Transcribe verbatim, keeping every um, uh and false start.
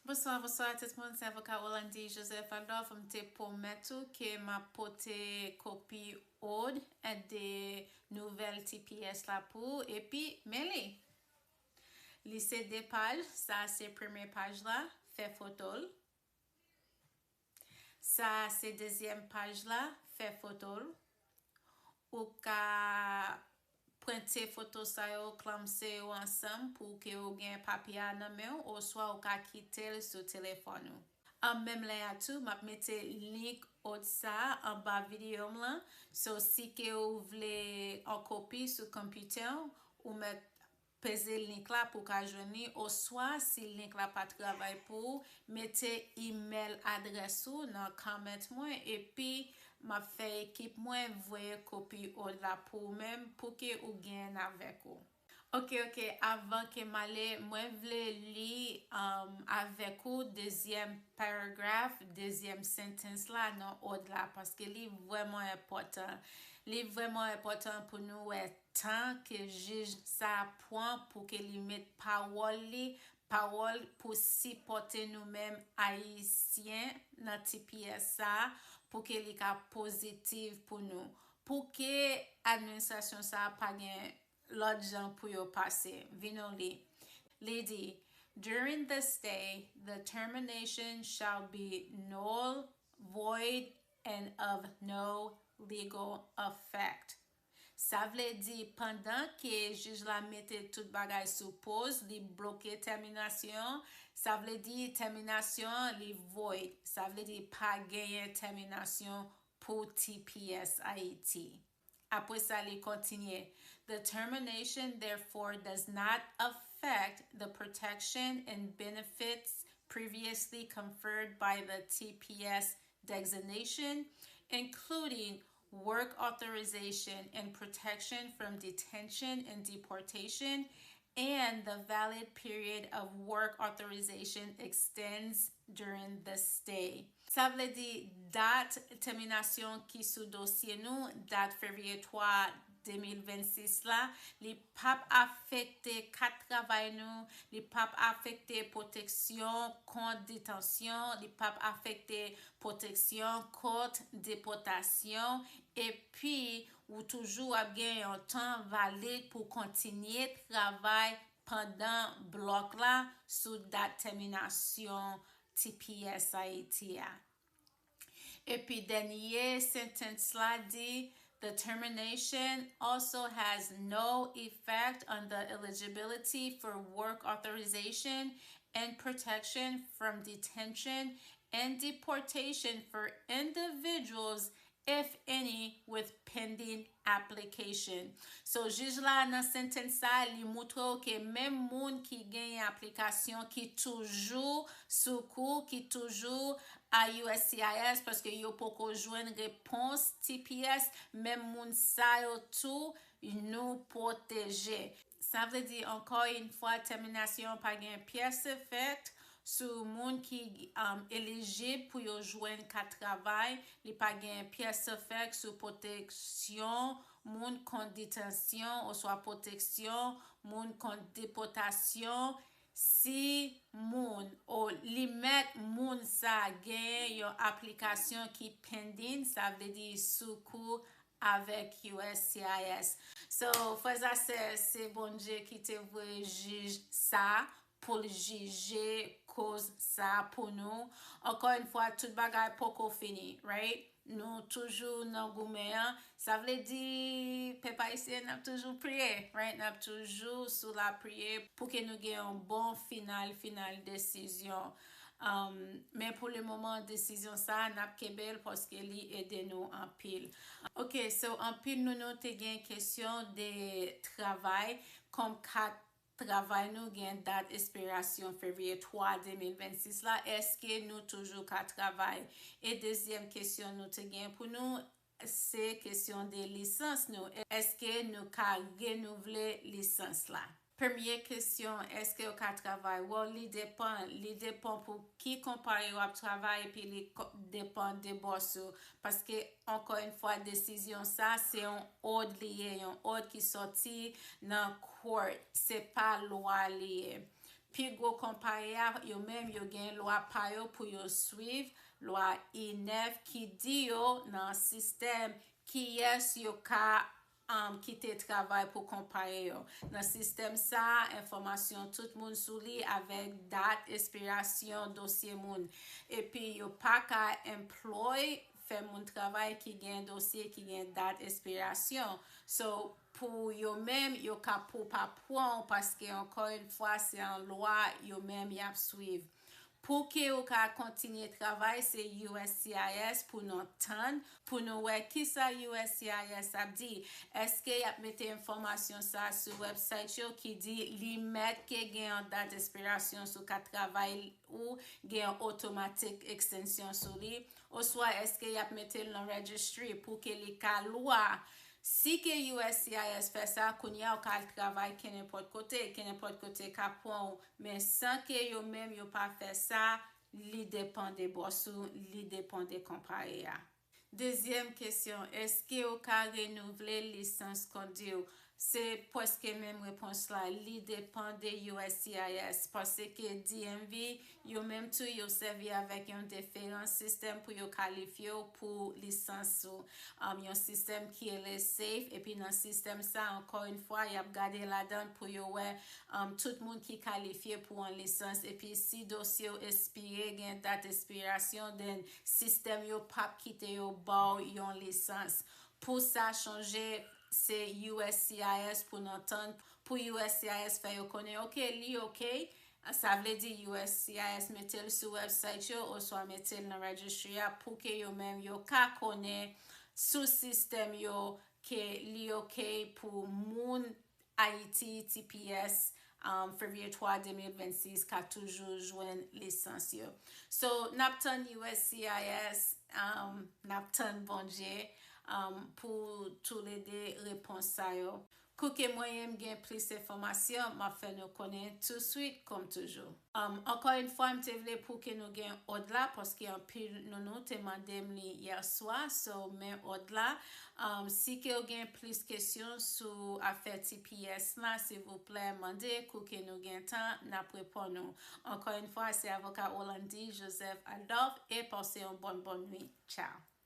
Bonswa, bonswa tout moun, se avoka Rolandi Joseph Adolphe. M te pwomèt ou ke m ap pote kopi od de nouvèl T P S la pou ou, epi men li. Li se de paj, sa se premye paj la, fè foto l. Sa se dezyèm paj la, fè foto l. Ou ka prente foto sa yo, klamse yo ansanm pou ke ou gen papye a nan men w, oswa ou ka kite l sou telefòn ou. An menm lè a tou, m ap mete link od sa anba videyo m lan. So, si ke ou vle an kopi sou konpitè w, ou mèt peze link la pou w ka jwenn li, oswa si link la pa travay pou ou, mete email adrès ou nan comment mwen, epi m ap fè ekip mwen voye kopi od la pou ou menm, pou ke ou gen avèk ou. Ok, ok, avan ke m ale, mwen vle li um, avèk ou dezyèm paragraph, dezyèm sentence la nan od la, paske li vrèman enpòtan. Li vrèman enpòtan pou nou wè tan ke jij sa a pran pou ke li met pawòl li, pawòl pou sipòte nou menm Ayisyen nan T P S sa a, pou ke li ka pozitif pou nou. Pou ke administrasyon sa a pa gen lòt jan pou yo pase. Vin nou li. Li di, during the stay, the termination shall be null, void, and of no legal effect. Sa vle di, pandan ke jij la mete tout bagay sou poz, li bloke tèminasyon, sa vle di tèminasyon li void. Sa vle di pa genyen tèminasyon pou T P S Ayiti. Apre sa, li kontinye, the termination therefore does not affect the protection and benefits previously conferred by the T P S designation, including work authorization and protection from detention and deportation, and the valid period of work authorization extends during the stay. Sa vle di dat tèminasyon ki sou dosye nou, dat fevriye twa de mil vennsis la, li p ap afekte kat travay nou, li p ap afekte pwoteksyon kont detansyon, li p ap afekte pwoteksyon kont depòtasyon, epi ou toujou ap gen yon tan valid pou kontinye travay pandan blòk la sou dat tèminasyon T P S Ayiti a. Epi dènye sentence la di, the termination also has no effect on the eligibility for work authorization and protection from detention and deportation for individuals, if any, with pending application. So, jij la nan sentence sa, li moutre w ke menm moun ki genyen aplikasyon ki toujou sou kou, ki toujou a U S C I S, paske yo poko jwenn repons T P S, menm moun sa yo tou, nou pwoteje. Sa vle di, ankò yon fwa, tèminasyon pa gen pyès efèk sou moun ki um, elijib pou yo jwenn kat travay. Li pa gen pyès efèk sou pwoteksyon moun kont detansyon oswa pwoteksyon moun kont depòtasyon. Si moun o li mèt moun sa genyen yon aplikasyon ki pending, sa vle di sou kou avèk U S C I S. So, frè a sè, se Bondye ki te voye jij sa pou l jije koz sa pou nou. Ankò yon fwa, tout bagay poko fini, right? Nou toujou nan goumen an. Sa vle di, pèp ayisyen, n ap toujou priye, right? N ap toujou sou lapriyè pou ke nou gen yon bon final, final desizyon. Um, men pou le moman, desizyon sa, n ap kenbe l paske li ede nou anpil. Ok, so anpil nou, nou te gen kesyon de travay, kòm kat travay nou gen dat espirasyon fevriye twa de mil vennsis la, èske nou toujou ka travay? E dezyèm kesyon nou te gen pou nou, se kesyon de lisans nou. Èske nou ka renouvle lisans la? Premye kesyon, èske w ka travay? Well, li depann. Li depann pou ki konpayi w ap travay, epi li ko- depann de bòs ou. Paske, ankò yon fwa, desizyon sa, se yon òd li ye, yon òd ki sòti nan court. Se pa lwa li ye. Pi gwo konpayi a, yo menm, yo gen lwa pa yo pou yo swiv, lwa I nèf ki di yo nan sistèm kiyès yo ka um, kite travay pou konpayi yo. Nan sistèm sa a, enfòmasyon tout moun sou li avèk dat espirasyon dosye moun. Epi yo pa ka employ, fè moun travay ki gen dosye ki gen dat espirasyon. So, pou yo menm, yo ka pou pa pran w paske, ankò yon fwa, se yon lwa yo menm y ap swiv. Pou ke ou ka kontinye travay, se U S C I S pou nou tann, pou nou wè kisa U S C I S ap di. Èske y ap mete enfòmasyon sa sou website yo ki di li mèt ke gen yon dat espirasyon sou kat travay ou gen yon otomatik ekstensyon sou li? Oswa èske y ap mete l nan registry pou ke li ka lwa? Si ke U S C I S fè sa, kounye a ou ka al travay kenenpòt kote, kenenpòt kote ka pran w, men san ke yo menm yo pa fè sa, li depann de bòs ou, li depann de konpayi a. Dezyèm kesyon, èske ou ka renouvle lisans kondi w? Se prèske menm repons la, li depann de U S C I S, paske D M V, yo menm tou, yo sèvi avèk yon diferan sistèm pou yo kalifye w pou lisans ou. Um, yon sistèm ki rele safe, epi nan sistèm sa, ankò yon fwa, y ap gade ladan pou yo wè, um, tout moun ki kalifye pou yon lisans, epi si dosye w espire, gen dat espirasyon, then sistèm yo p ap kite yo ba w yon lisans. Pou sa chanje, se U S C I S pou nou tann, pou U S C I S fè yo konnen, ok, li ok. Sa vle di U S C I S mete l sou website yo, oswa mete l nan registry a, pou ke yo menm yo ka konnen sou sistèm yo ke li ok pou moun Ayiti, T P S, um, fevriye twa, de mil vennsis, ka toujou jwenn lisans yo. So, n ap tann U S C I S, um, n ap tann Bondye, um, pou toulede repons sa yo. Kou ke mwen menm gen plis enfòmasyon, m ap fè nou konnen touswit, kòm toujou. Um, ankò yon fwa, m te vle pou ke nou gen òd la, paske anpil nan nou te mande m li yè swa, so men òd la. Um, si ke w gen plis kesyon sou afè T P S la, silvouplè, mande, kou ke nou gen tan, n ap reponn ou. Ankò yon fwa, se avoka Rolandi Joseph Adolphe, e pase yon bòn, bòn nwit. Tchao.